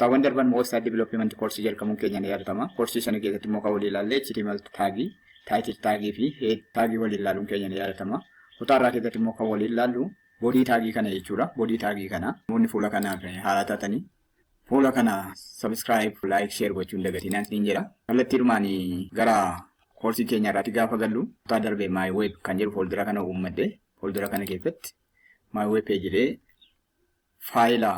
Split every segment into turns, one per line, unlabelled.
Kutaawwan darban website development koorsii jalqabuun keenya ni yaadatama. Koorsii sana keessatti immoo kan walii ilaalle HTML tagii, title tagii fi head tagii walii ilaaluun keenya ni yaadatama. Kutaa irraa keessatti immoo kan walii ilaallu body tagii kana jechuudha. Body tagii kana namoonni fuula kanaaf haaraa taatanii fuula kana subscribe, like, share gochuun dagatinaan isiniin jedha. Kallattiidhumaan gara koorsii keenya irraatti gaafa gallu, kutaa darbee my web kan jedhu fuuldura kana uummadde, fuuldura kana keessatti my web page jedhee faayila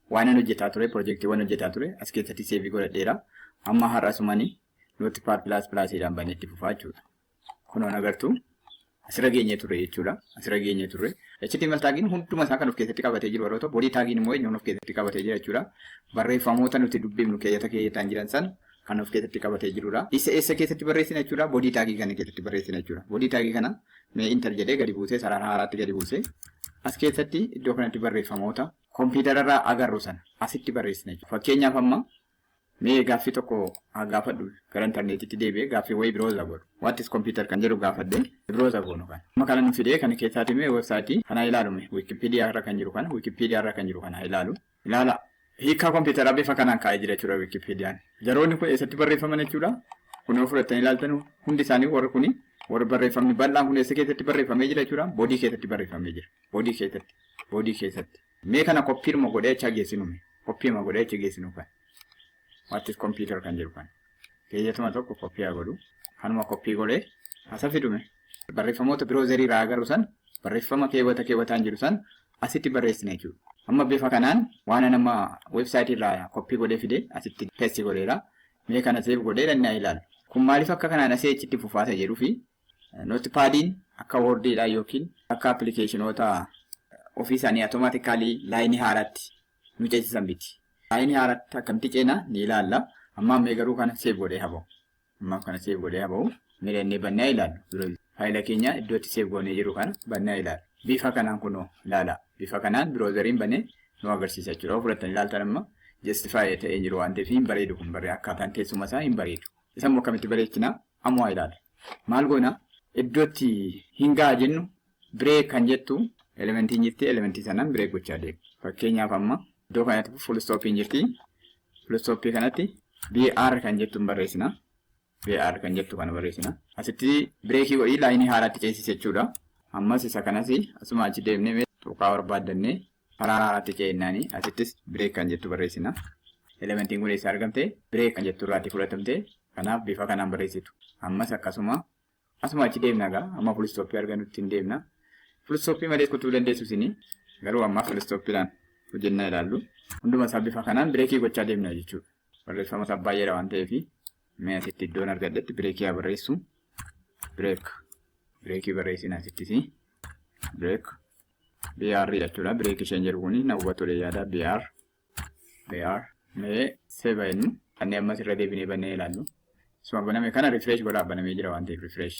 waan ani hojjetaa ture, piroojeektiiwwan hojjetaa ture as keessatti save godhadheera. Amma har'a sumanii Notepad plus plusiidhaan banee itti fufaa jechuudha. Kunoon agartuu asirra geenyee ture jechuudha. Asirra geenyee ture. HTML tagiin hunduma isaa kan of keessatti qabatee jiru yeroo ta'u, body tagiin immoo eenyuun of keessatti qabatee jira jechuudha? Barreeffamoota nuti dubbifnu keeyyata keeyyataan jiran san kan of keessatti qabatee jirudha. Isa eessa keessatti barreessina jechuudha? Body tagii kana keessatti barreessina jechuudha. Body tagii kana mee enter jedhee gadi buusee, sarara haaraatti gadi buusee, as keessatti iddoo kanatti barreeffamoota kompiitararraa agarru sana asitti barreessina jechuudha. Fakkeenyaaf, amma mee gaaffii tokko haa gaafadhu. Gara intarneetitti deebi'ee gaaffii wayii browse godhu. "What is computer" kan jedhu gaafadhe, browse goonu kana. Amma kana nu fidee kana keessaati mee websiteii kana ilaalume, Wikipedia irra kan jiru kana, Wikipedia irra kan jiru kana ilaalu. Ilaala. Hiikaa kompiitaraa bifa kanaan kaa'ee jira jechuudha Wikipediyaan. Jaroonni kun eessatti barreeffaman jechuudha? Kun yoo fudhattanii ilaaltan, hundi isaanii warri kuni, warri barreeffamni bal'aan kun eessa keessatti barreeffamee jira jechuudha? Body keessatti barreeffamee jira. Body keessatti. Body keessatti. Mee kana copyuma godhee achi geessinume. Copyuma godhee achi geessinu kan. "What is computer" kan jedhu kan. Keeyyatuma tokko copy haa godhu. Kanuma copy godhee asa fidume. Barreeffamoota browserii irraa agarru san, barreeffama keewwata keewwataan jiru san asitti barreessina jechuudha. Amma bifa kanaan waan nama websiteii irraa copy godhee fide asitti paste godheera. Mee kana save godhee dhannaa ilaalu. Kun maaliif akka kanaan asii achitti fufaasa jedhuu fi Notepadiin akka Wordiidhaan yookiin akka applicationoota ofii isaanii automatically lineii haaraatti nu ceesisan miti. Lineii haaraatti akkamitti ceena ni ilaalla. Amma ammee garuu kana save godhee haa ba'u. Amma kana save godhee haa ba'u. Miidhannee bannee ilaallu. Faayila keenya iddootti save goonee jiru kana bannee ilaallu. Bifa kanaan kunoo ilaala. Bifa kanaan browseriin banee nu agarsiisa jechuudha. Yoo fudhattanii ilaaltan, amma justify ta'ee jiru waan ta'eef hin bareedu kun, barree akkaataan teessuma isaa hin bareedu. Isa immoo akkamitti bareechinaa? Ammoo haa ilaalu. Maal goona? Iddootti hin ga'a jennu break kan jettu elementiin jirti, elementii sanaan break gochaa deemu. Fakkeenyaaf, amma iddoo kanatti full stopiin jirti. Full stopii kanatti BR kan jettu barreessina. BR kan jettu kana barreessina. Asitti breakii godhii lineii haaraatti ceesise jechuudha. Ammas isa kanas asuma achi deemnee tuqaa barbaaddannee karaa haaraatti ce'ennaanii asittis break kan jettu barreessina. Elementiin kun eessa argamte? Break kan jettu irraatti fudhatamte. Kanaaf bifa kanaan barreessitu. Ammas akkasuma asuma achi deemna gaa, amma full stopii argannutti hin deemna. Full stopii malees kutuu dandeessu isinii, garuu amma full stopiidhaan hojjennaa ilaallu. Hunduma isaa bifa kanaan breakii gochaa deemna jechuudha. Barreeffama isaa baay'eedha waan ta'eef, mee asitti iddoon argadhetti breakii haa barreessu. Break. Breakii barreessina asittis. Break. BR jechuudha. Break isheen jedhu kuni na hubatu yaada BR. BR. Mee save jennu. Kanneen ammas irra deebinee bannee ilaallu. Suma baname kana refresh godhaa, banamee jira waan ta'eef refresh.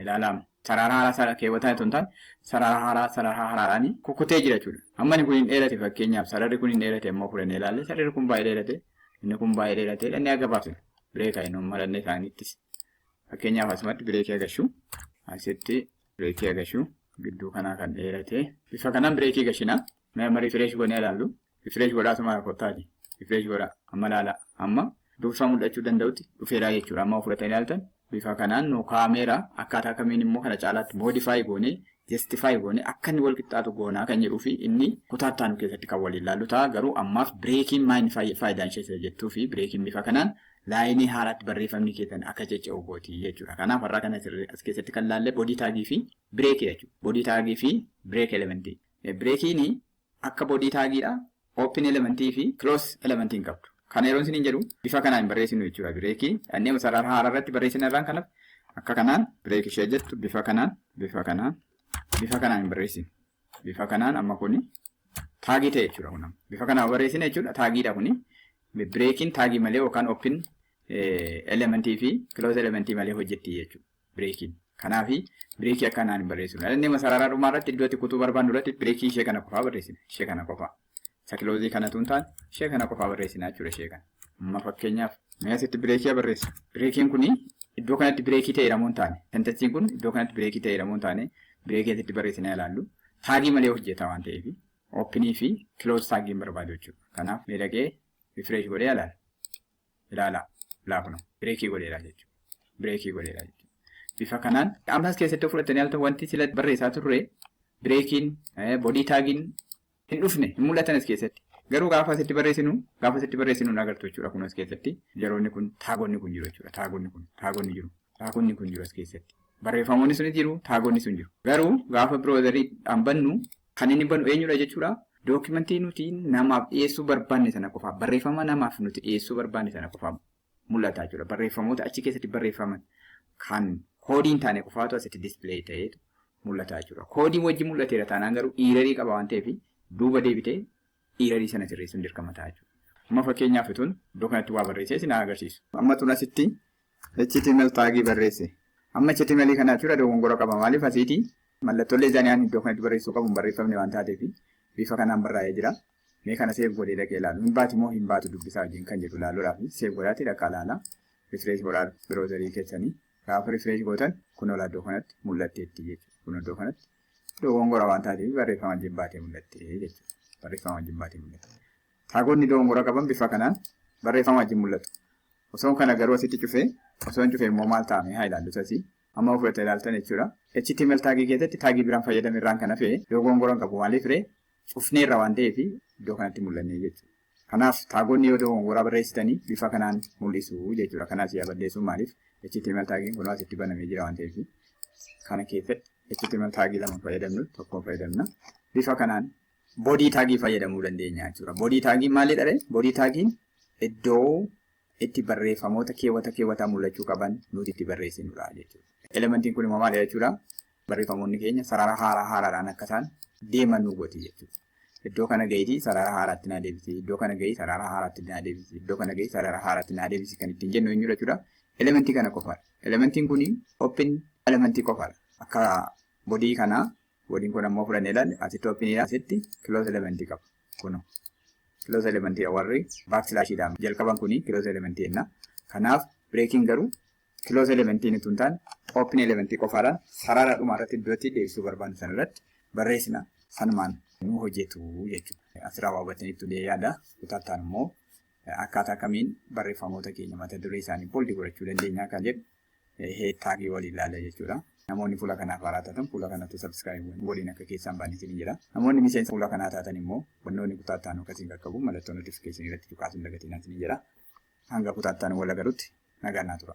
Ilaalaam. Sarara haaraa sarara keewwataa itoo hin taane, sarara haaraa sarara haaraadhaan kukkutee jira jechuudha. Amma inni kun hin dheerate, fakkeenyaaf sararri kun hin dheerate immoo fudhannee ilaalle, sararri kun baay'ee dheerate, inni kun baay'ee dheerate dhannee gabaabsinu. Break inni maranne isaaniittis. Fakkeenyaaf, asumatti breakii agarsiisu. Asitti breakii agarsiisu. Gidduu kanaa kan dheerate. Bifa kanaan breakii gashina. Mee amma refresh goonee ilaallu. Refresh godhaa, asuma kottaati. Refresh godhaa. Amma ilaala. Amma bifa mul'achuu danda'utti dhufeera jechuudha. Amma fudhatanii ilaaltan, bifa kanaan nu kaa'ameera. Akkaataa kamiin immoo kana caalaatti modify goonee, justify goonee akka inni wal qixxaatu goonaa kan jedhuu fi inni kutaa itti aanu keessatti kan waliin ilaallu ta'a. Garuu ammaaf breakiin maal faayidaan ishee jettuu fi breakiin bifa kanaan lineii haaraatti barreeffamni keessan akka cecca'u gooti jechuudha. Kanaaf har'a kana as keessatti kan laalle body tagii fi breakii jechuudha. Body tagii fi break elementii. Breakiin akka body tagiidha. Open elementii fi close elementii hin qabdu. Kana yeroo isin jedhu, bifa kanaan hin barreessinu jechuudha. Breakii dhannee sarara haaraa irratti barreessina irraan kanaaf akka kanaan break ishee jettu bifa kanaan, bifa kanaan, bifa kanaan hin barreessinu. Bifa kanaan amma kuni tagii ta'e jechuudha kun. Bifa kanaan barreessina jechuudha, tagiidha kuni. Breakiin tagii malee yookaan open elementii fi close elementii malee hojjetti jechuudha. Breakiin. Kanaafi breakii akkanaan hin barreessinu. Dhannee sarara dhumaa irratti iddoo itti kutuu barbaannu irratti breakii ishee kana qofaa barreessina. Ishee kana qofaa. Isa closeii kanatu hin taane, ishee kana qofaa barreessina jechuudha ishee kana. Amma fakkeenyaaf mee asitti breakii barreessa. Breakiin kuni iddoo kanatti breakii ta'eera moo hin taane? Sentenceiin kun iddoo kanatti breakii ta'eera moo hin taane? Breakii asitti barreessinee ilaallu. Tagii malee hojjeta waan ta'eef openii fi close tagii hin barbaadu jechuudha. Kanaaf miidhagee Refresh godhee ilaala. Ilaala. Ilaa kunoo breakii godheera jechuudha. Breakii godheera jechuudha. Bifa kanaan ammas keessatti fudhatanii alta wanti sila barreessaa turre breakiin, body tagiin hin dhufne, hin mul'atan as keessatti. Garuu gaafa asitti barreessinu hin agartu jechuudha. Kun as keessatti yeroonni kun tagonni kun jiru jechuudha. Tagonni kun tagonni jiru. Tagonni kun jiru as keessatti. Barreeffamoonni sunis jiru, tagonni sun jiru. Garuu gaafa browseriidhaan bannu kan inni bannu eenyudha jechuudha? Documentii nuti namaaf dhiyeessuu barbaanne sana qofaaf, barreeffama namaaf nuti dhiyeessuu barbaanne sana qofaaf mul'ata jechuudha. Barreeffamoota achi keessatti barreeffaman kan koodii hin taane qofaatu asitti display ta'eetu mul'ata jechuudha. Koodiin wajjin mul'ateera taanaan garuu errorii qaba waan ta'eef duuba deebitee errorii sana sirreessuun dirqama ta'a jechuudha. Amma fakkeenyaaf tun iddoo kanatti waa barreessee isin agarsiisu. Amma tun asitti HTML tagii barreesse. Amma HTML kana jechuudha dogongora qaba. Maaliif? Asiitii mallattoolee isaanii iddoo kanatti barreessuu qabu hin barreeffamne waan taateef bifa kanaan barraa'ee jira. Mee kana save godhee dhaqee ilaalu. Hin baati moo hin baatu dubbisaa wajjin kan jedhu ilaaluudhaaf save godhaati dhaqaa ilaala. Refresh godhaa browserii keessanii. Gaafa refresh gootan kun olaa iddoo kanatti mul'atteetti jechuudha. Kun iddoo kanatti dogongora waan taateef barreeffama wajjin baatee mul'atte jechuudha. Barreeffama wajjin baatee mul'atte. Tagonni dogongora qaban bifa kanaan barreeffama wajjin mul'atu. Osoo kana garuu asitti cufee, osoo hin cufee immoo maal ta'ame haa ilaallu asii. Amma fudhatee ilaaltan jechuudha. HTML tagii keessatti tagii biraan fayyadame irraan kan hafe dogongora hin qabu. Maaliif ree? Cufneerra waan ta'eef iddoo kanatti mul'anne jechuudha. Kanaaf tagonni yoo dogongoraa barreessitanii bifa kanaan mul'isu jechuudha. Kanaaf yaa balleessuun, maaliif HTML tagiin kun asitti banamee jira waan ta'eef kana keessatti HTML tagii lama fayyadamnu, tokko fayyadamna. Bifa kanaan body tagii fayyadamuu dandeenya jechuudha. Body tagiin maalidha ree? Body tagiin iddoo itti barreeffamoota keewwata keewwataa mul'achuu qaban nuti itti barreessinudha jechuudha. Elementiin kun immoo maalidha jechuudha? Barreeffamoonni keenya sarara haaraa haaraadhaan akka isaan deeman nu gooti jechuudha. Iddoo kana gahiitii sarara haaraatti naa deebisi, iddoo kana gahii sarara haaraatti naa deebisi, iddoo kana gahii sarara haaraatti naa deebisi kan ittiin jennu eenyudha jechuudha? Elementii kana qofaadha. Elementiin kun open elementii qofaadha. Akka bodyii kanaa, bodyiin kun ammoo fudhannee ilaalle asitti openidha, asitti close elementii qaba. Kunoo close elementii, warri backslashiidhaan jalqaban kuni close elementii jenna. Kanaaf breakiin garuu close elementii nuti hin taane open elementii qofaadhaan sarara dhumaa irratti iddootti deebisuu barbaannu sana irratti barreessina, sanumaan nu hojjetu jechuudha. Asirraa waa hubattanitti illee yaada. Kutaattaan immoo akkaataa kamiin barreeffamoota keenya mata duree isaanii bold godhachuu dandeenya kan jedhu head tagii waliin ilaalla jechuudha. Namoonni fuula kanaaf haaraa taatan fuula kanatti subscribe waliin akka keessaan baanii isin jedha. Namoonni miseensa fuula kanaa taatan immoo wantoonni kutaattaan akkasiin qaqqabu mallattoo notificationii irratti tuqaasuun dagatiin isin jedha. Hanga kutaattaan wal agarutti nagaan naa tura.